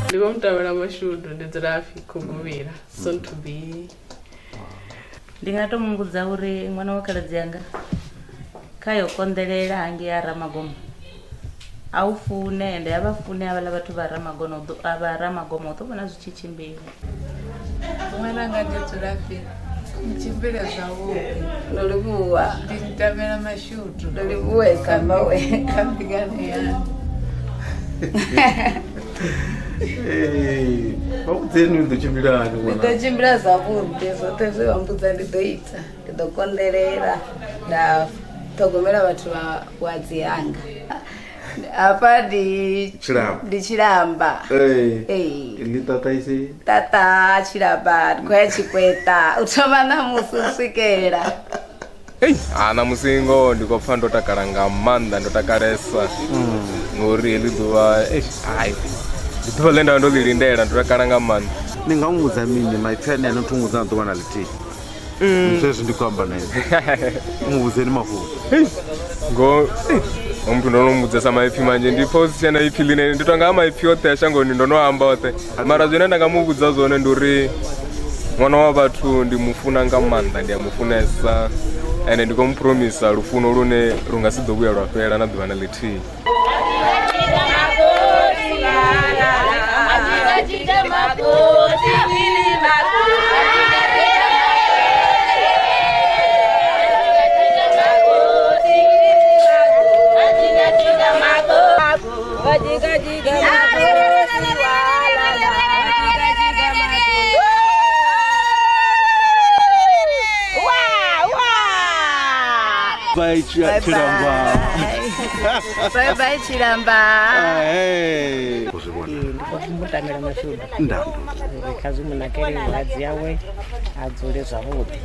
Ndi vho Mutavhela Mashudu ndi dzula afhi Khuguvhila soon to be. Ndi nga to mumbudza uri ṅwana wa khaladzi yanga kha yo konḓelela hangei ha Ramagoma a u fune ende a vha fune havhaḽa vhathu vha Ramagona u ḓo a vha Ramagoma u ḓo vhona zwi tshi tshimbila. Ṅwananga ndi dzula fhi ni tshimbile zwavhuḓi Ndo livhuwa. Ndi ni tamela mashudu. Ndo livhuwesa mbawe. Kha mbingano yaṋu. Ee, vha vhudzeni uri ḓo tshimbila hani Ndi ṅwana. ḓo tshimbila zwavhuḓi zwoṱhe zwe vha mbudza ndi ḓo ita ndi ḓo konḓelela nda ṱhogomela vhathu vha vhuhadzi hanga hafha ndi Tshilamba. ndi tshilamba Ee. Ee. Ḽi ṱaṱaise. Tata tshilamba ndi khou ya tshikweṱa u thoma ṋamusi u swikela. Ei, a ṋamusi ngoho ndi khou pfha ndo takala nga maanḓa, ndo takalesa ngori heḽi ḓuvha hai ndi ḓuvha ḽe nda vha ndo ḽi lindela, ndo takala nga maanḓa. Ni nga muvhudza mini maipfi ane a no thi muvhudza na ḓuvha na ḽithihi? Zwezwi ndi khou amba nae, muvhudzeni mafhungo. Ngo muthu ndo no mbudzesa maipfi manzhi, ndi pfha u si tshena ipfi ḽine ndi tonga maipfi oṱhe a shangoni ndo no amba oṱhe, mara zwine nda nga muvhudza zwone ndi uri ṅwana wa vhathu ndi mufuna nga maanḓa, ndi a mufunesa ende ndi khou mupromisa lufuno lune lu nga si ḓo vhuya lwa fhela na ḓuvha na ḽithihi. Bye Tshilamba. Bye bye Tshilamba. Hey. U zwi vhona. Ndi khou mu tamela mashudu. Nda. Uri kha zwi mu nakele vhuhadzi yawe a dzule zwavhuḓi.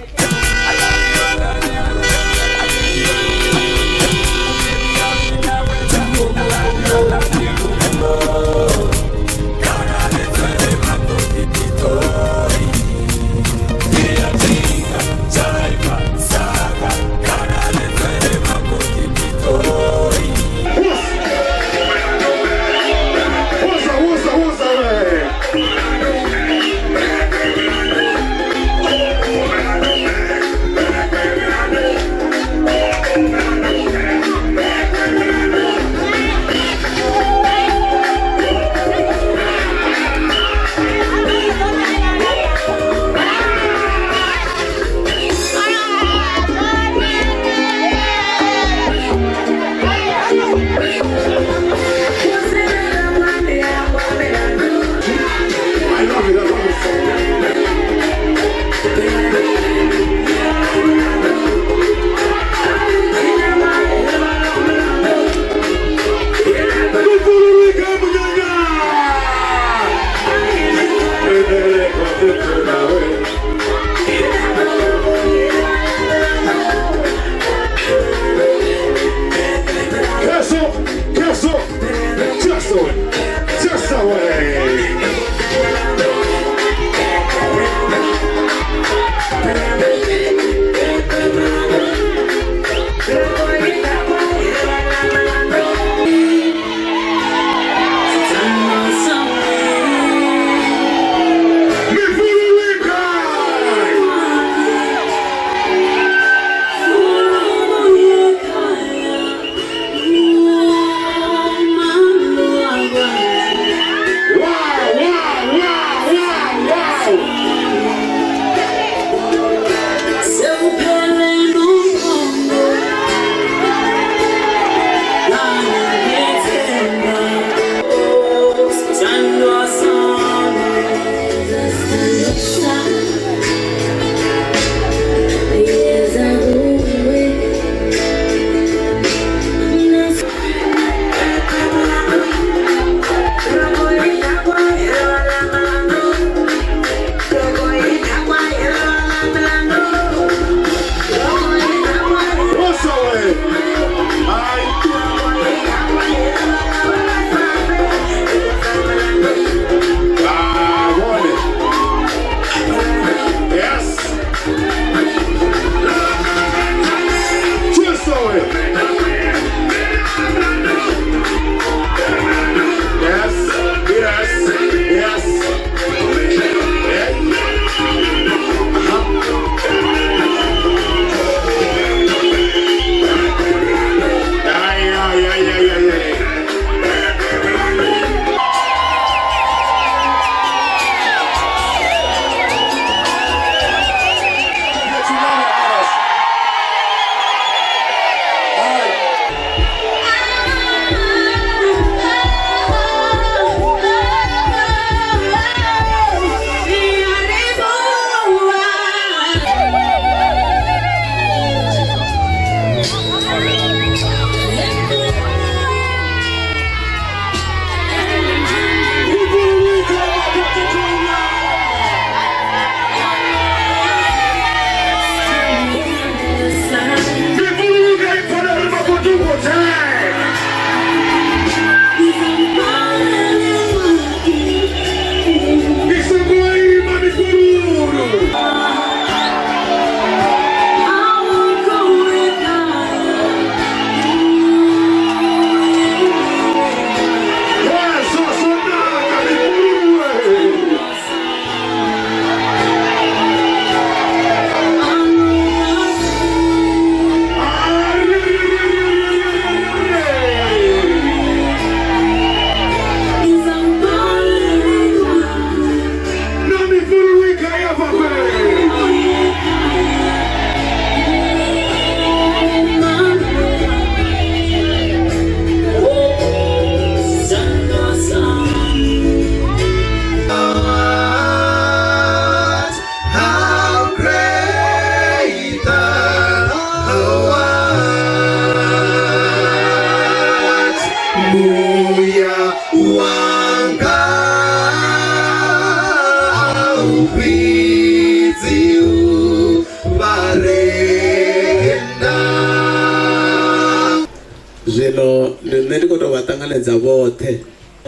Zwino ndi nṋe ndi khou tou vha ṱanganedza vhoṱhe.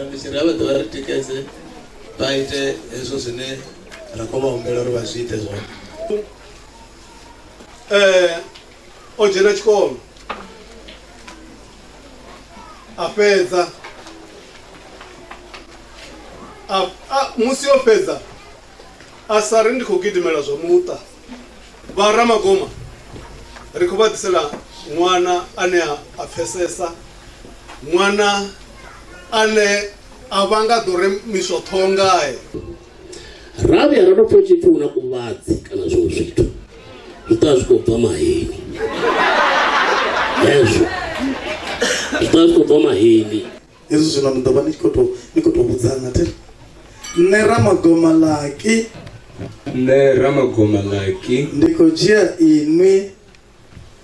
Ndi tshi ri a vha ḓe vha ri tikedze vha ite hezwo zwine ra khou vha humbela uri vha zwi ite zwone. O dzhena tshikolo a fhedza musi o fhedza a sa ri ndi khou gidimela zwa muṱa. Vha Ramagoma ri khou vha ḓisela ṅwana ane a pfesesa, ṅwana ane a vha nga ḓo remiswa ṱhoho ngae. Ra vhuya ra tou pfa hu tshi pfi hu na kuvhadzi kana zwiṅwe zwithu zwi ṱwa zwi khou bva maheni hezwo zwi ṱwa zwi khou bva maheni. Hezwi zwino ni ḓo vha ni tshi khou tou ni khou tou vhudzana thi nṋe Ramagoma Lucky. Nṋe Ramagoma Lucky. Ndi khou dzhia inwi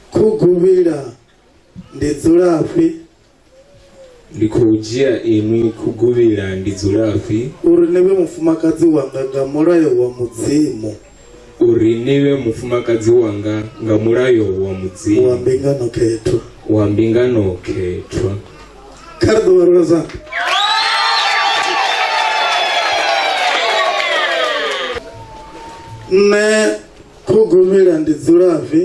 Khuguvhila ndi dzulafhi. Ndi khou dzhia inwi Khuguvhila ndi dzulafhi. Uri ni vhe mufumakadzi wanga nga mulayo wa Mudzimu. Uri ni vhe mufumakadzi wanga nga mulayo wa Mudzimu. Wa mbingano khethwa. Wa mbingano khethwa. Kha ri ḓo vha rwela zwanḓa. Nṋe Khuguvhila ndi dzulafhi.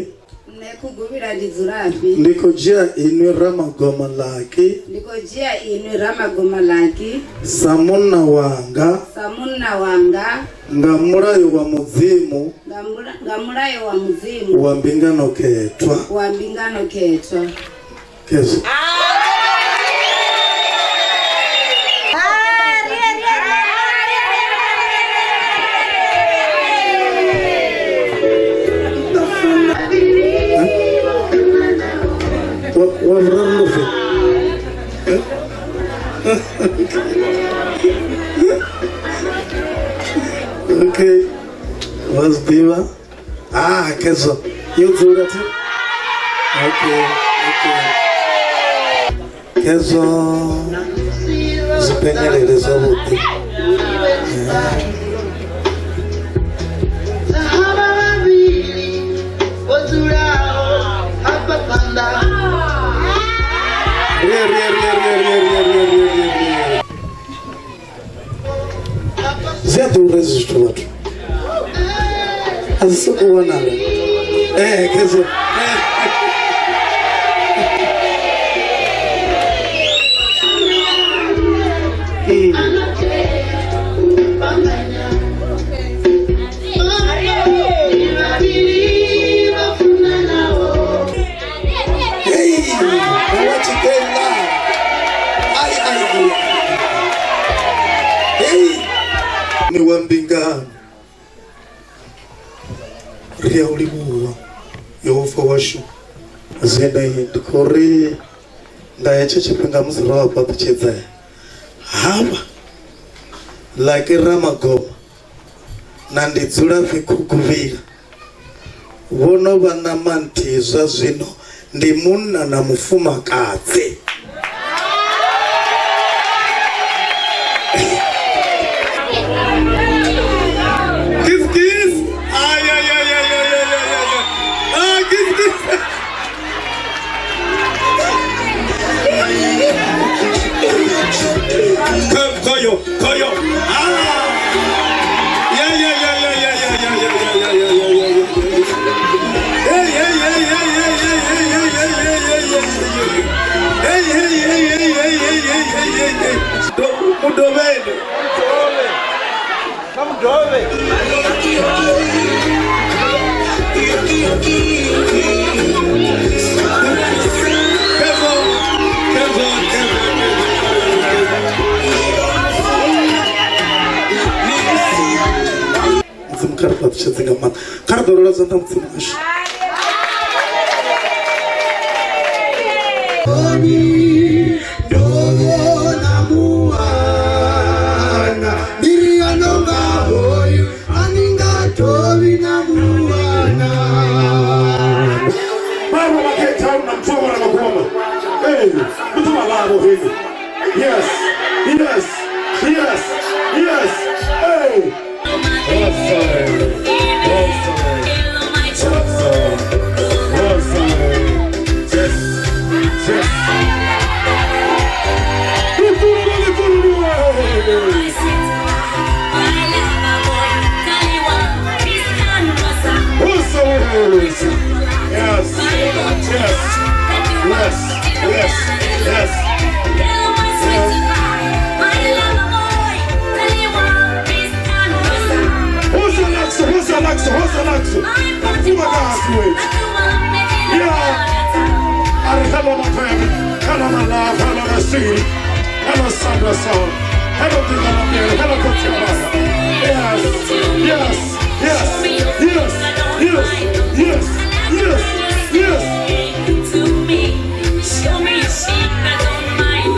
Nṋe Khuguvhila ndi dzulafhi. Ndi khou dzhia inwi Ramagoma Lucky. Ndi khou dzhia inwi Ramagoma Lucky. Sa munna wanga. Sa munna wanga. Nga mulayo wa Mudzimu. Nga mulayo wa Mudzimu. Wa mbingano khethwa. Wa mbingano khethwa. Khezwo. Wa vhuraru ndo fhela. Okay. Vha zwi ḓivha. Ah, khezwo. Yo dzula thi. Okay, okay. Khezwo zwi penyelele zwavhuḓi. Rie, rie, rie, rie, rie, rie, rie, rie, rie, rie. Zwi a ḓura hezwi zwithu vhathu. A zwi sokou wanala. Eh, khezwo. Hey, what you get now? Ai, ai, ai. Hey, ni wa mbingano. Ri a u livhuwa Yehova washu. Zwino ndi khou ri nga hetsho tshifhinga musi ro vha fhaṱutshedza havha Lucky Ramagoma na ndi dzulafhi Khuguvhila vho no vha ṋama nthihi zwa zwino ndi munna na mufumakadzi. Kiss kiss. Ay ay ay ay ay ay ay ay. Ah, kiss kiss. Koyo koyo. Ah. Yeah yeah yeah yeah yeah yeah yeah yeah yeah yeah yeah yeah yeah. Hey hey hey hey hey hey hey hey hey hey hey hey. Hey hey hey hey hey hey hey hey hey hey. Mudoveni. Mudove. Careful, careful, careful, careful. Mudzimu kha ri fhaṱutshedze nga maanḓa. Kha ri ḓo rwela zwanḓa Mudzimu washu. Baba wa Cape Town na mthomo na makoma. Hey, muthu wa lavo hili. Yes, yes, yes, yes. Hey. Yes, sir. Yes, sir. Yes, sir. Yes, sir. Yes, yes. Yes. Hosa Laxo, Hosa Laxo, Hosa Laxo. Yeah. Hello, my family. Hello, my love. Hello, my city. Hello, Sandra Soul. Hello, Dina. Hello, Kotiana. Yes, yes, yes, yes, yes, yes, yes, yes. To me, show me your shape, I don't mind.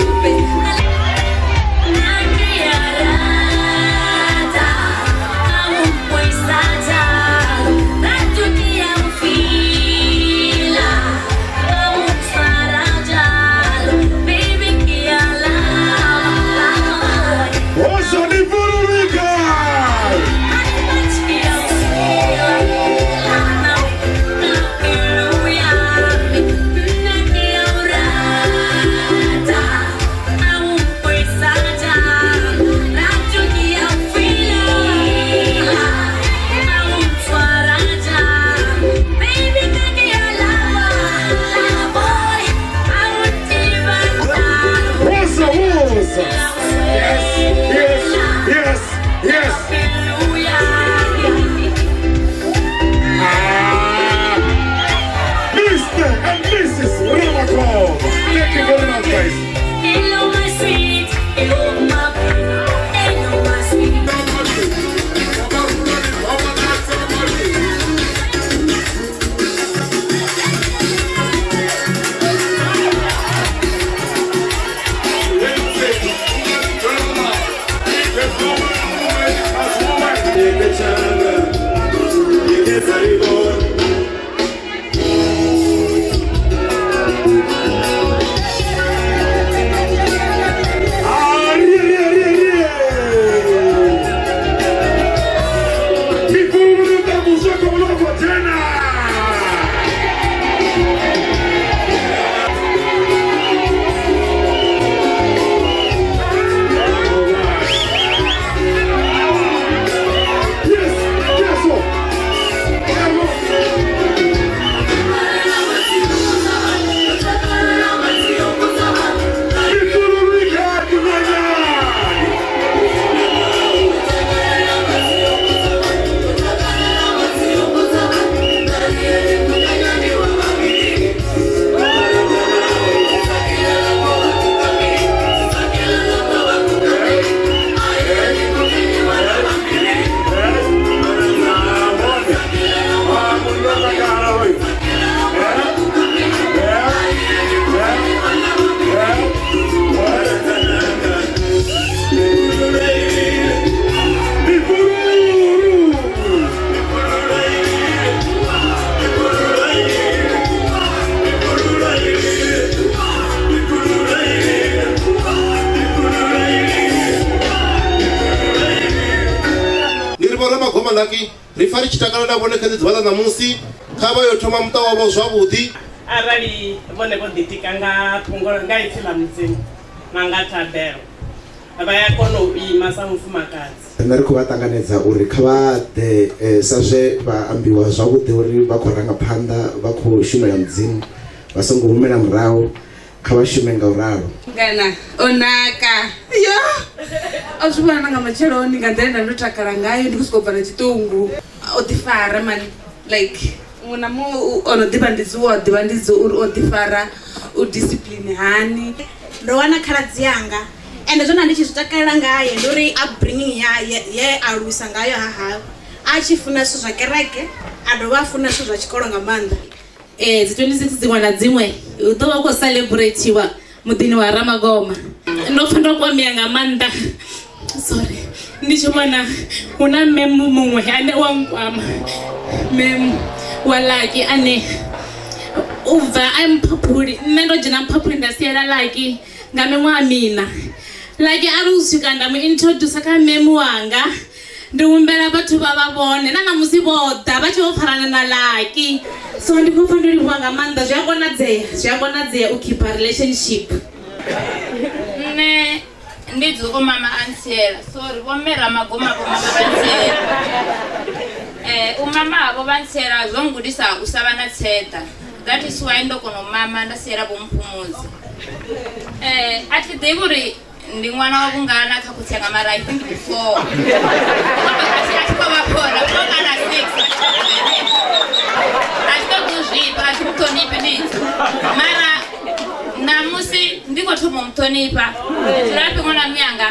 Yes, yes, yes. Mr. and Mrs. Ramagoma. Thank you very much, guys. Hello, my sweet. Hello, my hello, my sweet. Laki ri fa ri tshi takalela vhone kha ḓuvha ḽa ṋamusi kha vha yo thoma muṱa wavho zwavhuḓi arali vhone vho ḓitika nga thungo nga ipfi ḽa Mudzimu na nga thabelo vha ya kona u ima sa mufumakadzi. Nṋe ri khou vha ṱanganedza uri kha vha ḓe sa zwe vha ambiwa zwavhuḓi uri vha khou ranga phanḓa vha khou shumela Mudzimu vha songo humela murahu kha vha shume nga u ralo. Ngana onaka yo a zwi vhona nga matsheloni nga nḓila ndo takala ngayo ndi khou sokou bva na tshiṱungu o ḓifara man like muṅwe na muṅwe ono ḓivha ndi dzi wa ḓivha ndi dzi uri o ḓifara u discipline hani. Ndo wana khaladzi yanga ende zwone ndi tshi zwi takalela ngaye ndi uri upbringing ya ye alusa ngayo ha hawe a tshi funa zwithu zwa kereke a dovha a funa zwithu zwa tshikolo nga maanḓa. Dzi 26 dziṅwe na dziṅwe hu ḓo vha khou celebratiwa muḓini wa Ramagoma. Ndo pfa ndo kwamea nga maanḓa sorry ndi tshi vhona hu na mme muṅwe ane wa nkwama mme wa Lucky ane u bva a Mphaphuli nṋe ndo dzhena Mphaphuli nda siela Lucky nga miṅwaha miṋa. Lucky a ri u swika nda mu introduce kha mme wanga ndi humbela vhathu vha vha vhone na ṋamusi vho ḓa vha tshi vho farana na Lucky. So ndi khou pfa ndo livhuwa nga maanḓa zwi a konadzea u keepa relationship. Nṋe ndi dzuko mama a ntsiela sorry vho mme Ramagoma vho mama vha ntsiela. U mama havho vha ntsiela zwo ngudisa u sa vha na tseḓa. That is why ndo kona u mama nda siela vho Muphumudzi. A thi ḓivhi uri ndi ṅwana wa vhungana kha khotsi anga, mara I think ndi 4. A thi khou vha 4, 4 kana 6. A thi ṱoḓi u zwifha, a thi mu ṱhonifhi nitsi. Mara ṋamusi ndi khou thoma u mu ṱhonifha. Ndi dzulafhi ṅwana miyanga,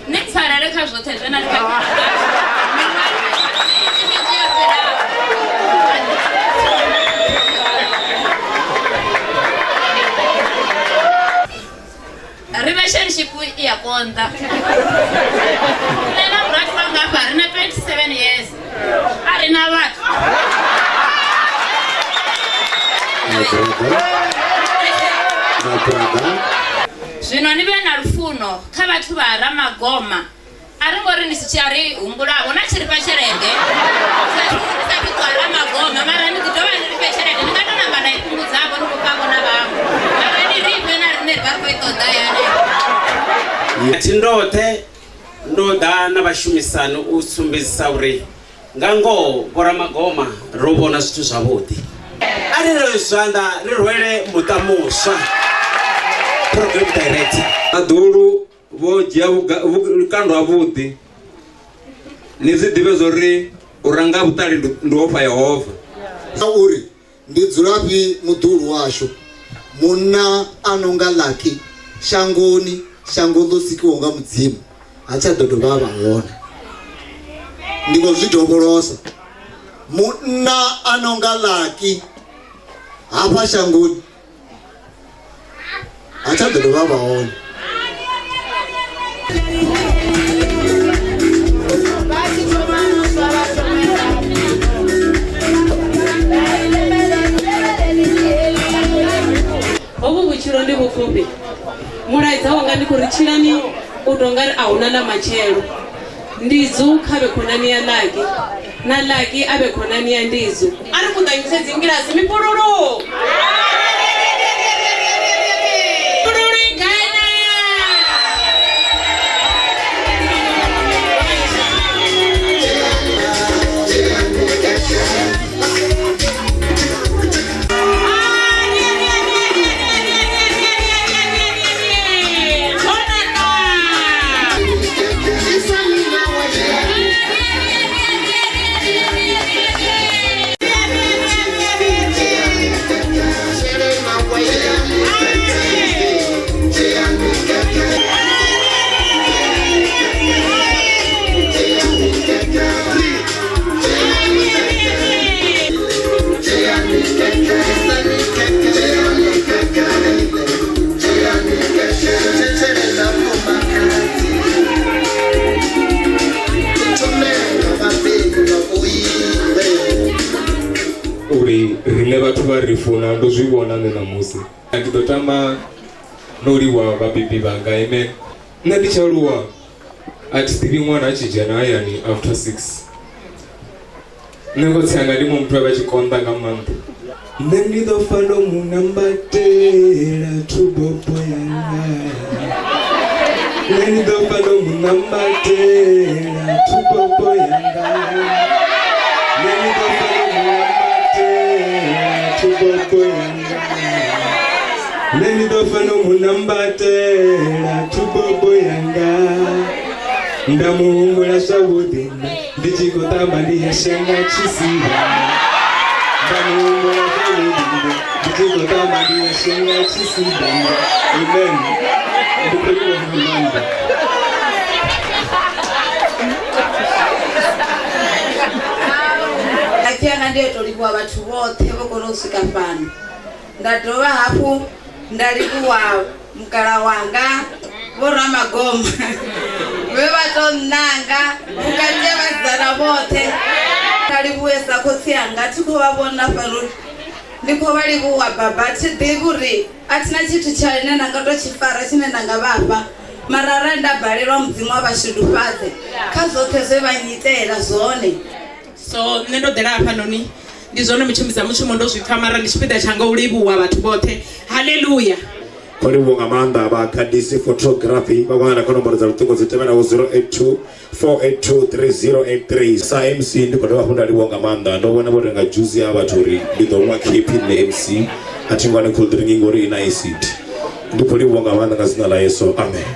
ni pfarele kha zwoṱhe zwe na ndi kha. Relationship i ya konḓa. Nṋe na murathu wanga hafha ri na 27 years, a ri na vhathu. My brother. My brother. Zwino ni vhe na lufuno kha vhathu vha Ramagoma. A ri ngori ni si tshi a ri humbulavho na tshi ri fha tshelede. Sa ni sa thu ṱuwa Ramagoma, mara ni ḓi dovha ni ri fhe tshelede. Ni nga to namba na i fhungudzavho ni khou fhavho na vhaṅwe. Mara ni ri fhe na riṋe ri vha ri khou i ṱoḓa hayani. Thi ndoṱhe ndo ḓa na vhashumisani u sumbedzisa uri nga ngoho vho Ramagoma ro vhona zwithu zwavhuḓi. A ri rwe zwanḓa ri rwele muṱa muswa. Program director. Ṱaḓulu vho dzhia vhukando havhuḓi. Ni zwi ḓivhe zwori u ranga vhuṱali ndi u ofha Yehova. Uri ndi dzulafhi muḓulu washu, munna a no nga Lucky shangoni, shango ḽo sikiwaho nga Mudzimu ha tsha ḓo dovha a vha hone. Ndi khou zwi dovholosa, munna a no nga Lucky hafha shangoni ha tsha ḓo dovha a vha hone. Hovhu vhutshilo ndi vhupfufhi. Mulaedza wanga ndi khou ri tshilani u tou nga ri a huna na matshelo. Ndidzu kha vhe khonani ya Lucky, na Lucky a vhe khonani ya Ndidzu. A ri kuḓanyise dzingilasi mifhululu! Mifhululu i gai na? Uri riṋe vhathu vha ri funa ndo zwi vhona nṋe ṋamusi. Ndi ḓo tama no livhuwa vhabebi vhanga, amen. Nṋe ndi tshi aluwa a thi ḓivhi ṅwana a tshi dzhena hayani after 6. Nṋe khotsi anga ndi muṅwe muthu a vha tshi konḓa nga maanḓa. Nṋe ndi ḓo fa ndo mu nambatela thubobo yanga. Nṋe ndi ḓo fa ndo mu nambatela thubobo yanga. Nṋe ndi ḓo fa ndo mu nambatela thubobo yanga. Nṋe ndi ḓo fa ndo mu nambatela thubobo yanga. Nda mu humbula zwavhuḓi ndi tshi khou tamba ndi ya shenga tshisivha. Nda mu humbula zwavhuḓi ndi tshi khou tamba ndi ya shenga tshisivha. Amen. Ndi khou livhuwa nga maanḓa. Maipfi anga ndi a tou livhuwa vhathu vhoṱhe vho kona u swika fhano. Nda dovha hafhu nda livhuwa mukala wanga Vho Ramagoma vhe vha tou nnanga vhukati ha vhasidzana vhoṱhe. Nda livhuwesa khotsi anga, thi khou vha vhona fhano, ndi khou vha livhuwa baba. Thi ḓivhi uri a thina tshithu tshine nda nga tou tshi fara tshine nda nga vha fha, mara arali nda balelwa Mudzimu a vha shudufhadze kha zwoṱhe zwe vha nnyitela zwone. So nṋe ndo ḓela hafhanoni ndi zwone mutshimbidza mushumo ndo zwi pfa, mara ndi tshipiḓa tshanga u livhuwa vhathu vhoṱhe. Haleluya. Khou livhuwa nga maanḓa vha Gadisi Photography, vha wanala kha nomboro dza luṱingo dzi tevhelaho 082 482 3083. Sa MC ndi khou dovha hafhu nda livhuwa nga maanḓa, ndo vhona vho renga dzhusi ya vhathu uri ndi ḓo nwa khephi nṋe MC, a thi ngwani cold drink ngori i na acid. Ndi khou livhuwa nga maanḓa nga dzina ḽa Yesu, amen.